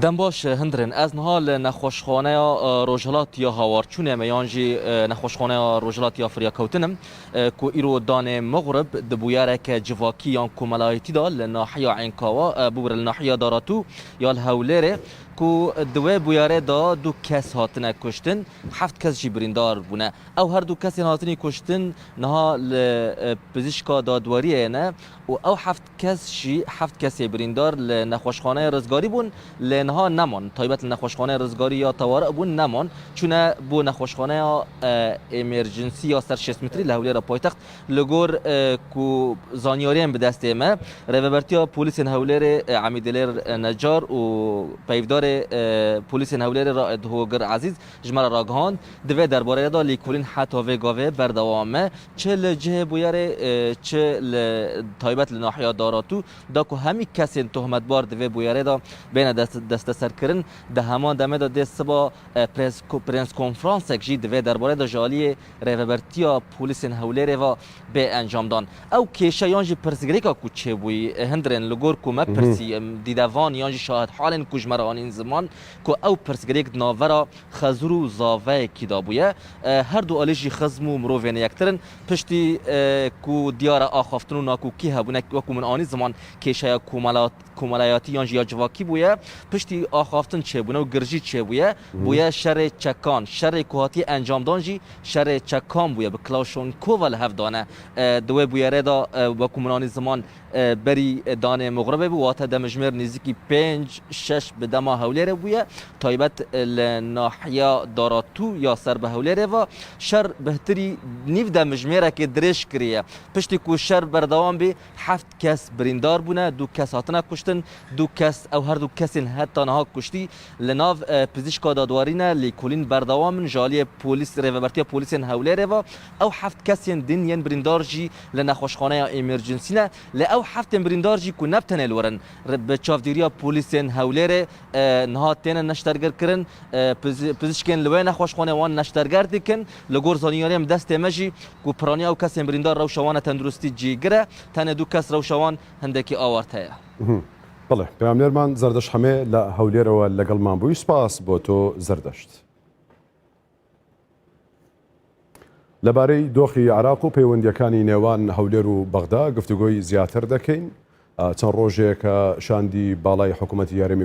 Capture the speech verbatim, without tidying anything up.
Dem baş, e, hundirên. Ez niha li nexweşxaneya, e, Rojhilat ya Hawarçûnê me yan jî, e, nexweşxaneya Rojhilat ya Firyakewtin im, e, ku îro danê mixrib di bûyereke civakî yan komelayetî de li nahiya Ênkawa, e, bibire li nahiya Daratû ya li Hewlêrê, ku di wê bûyerê de du kes hatine kuştin, heft kes jî birîndar bûne. Ew her du kesên hatinî kuştin niha li, e, pizîşka dadweriyê ne û ew heft kes jî, heft kesê birîndar li nexweşxaneya Rizgarî bûn, lê niha neman. Taybet li nexweşxaneya Rizgarî ya teware bûn, neman. Çûne bo nexweşxaneya, e, emerjensî ya ser şêst metrî li Hewlêra paytext. Li gor, e, ku zanyariyên bi destê me, Rêvebertiya Polîsên Hewlêrê, e, Emîdilêr, e, Necar û peyvdarê, e, Polîsên Hewlêrê Raed Hogir Ezîz ji me re ragihand. Di vê derbareyê de lêkolîn heta vê gavê berdewam e. Çi li cihê bûyerê, e, çi li taybet li nahiya Daratû da ku hemî kesên tohmetbar di vê bûyerê de bêne dest-, desteserkirin. Di heman demê de dê siba, e, pres-, ko-, prenskonferansek jî di vê derbarê de ji aliyê Rêvebertiya Polîsên Hewlêrê ve bê encamdan. Ew kêşe yan jî pirsgirêka ku çêbûyî, e, hundirên li gor ku me Mhm. pirsî, em, dîdevan yan jî şahidhalên ku ji me re anîn ziman ku ew pirsgirêk di navbera xezûr û zaveyekî de bûye. E, her du alî jî xizm û mirovên yektir in. Piştî, e, ku diyar e axaftin û nakokî hebûne, wekû min anî ziman kêşeya komela-, komelayatî yan jî ya civakî bûye. Piştî axaftin çêbûne û girjî çêbûye, Mhm. bûye şerê çekan. Şerê ku hatiye encamdan jî şerê çekan bûye, bi Klaşonkova li hev dane. E, di wê bûyerê de, e, wekû min anî ziman, e, berî, e, danê mixribê bû, wate demjimêr nêzîkî pênc şeş bi dema Hewlêrê bûye, taybet, e, li nahiya Daratû ya ser bi Hewlêrê ve şer bihtirî nîv demjimêrekê dirêj kiriye. Piştî ku şer berdewam bî, heft kes birîndar bûne, du kes hatine kuştin, du kes, ew her du kesên heta niha kuştî li nav, e, pizîşka dadwarî ne, lêkolîn berdewam in ji aliyê polîs, Rêvebertiya Polîsên Hewlêrê ve. Ew heft kesên din yên birîndar jî li nexweşxaneya emerjensî ne. Lê ew heftên birîndar jî ku ne bi tenê li wir in, re-, bi çavdêriya polîsên Hewlêrê, e, niha têne neştergirkirin. E, pizi-, pizîşkên li wê nexweşxanê wan neşterger dikin. Li gor zanyariyên bi destê me jî ku piraniya ew kesên birîndar rewşa wan e tenduristî cîgir e. Tenê du kes rewşa wan hindekî awarte ye. Mhm. Belê, peyamnêrman Zerdeşt Hemê li Hewlêrê we legelman bû. Spas bo to, Zerdeşt. لەبارەی دۆخی عێراق و پەیوەندییەکانی نێوان هەولێر و بەغدا گفتوگۆی زیاتر دەکەین. چەند ڕۆژێکە شاندی باڵای حکوومەتی هەرێمی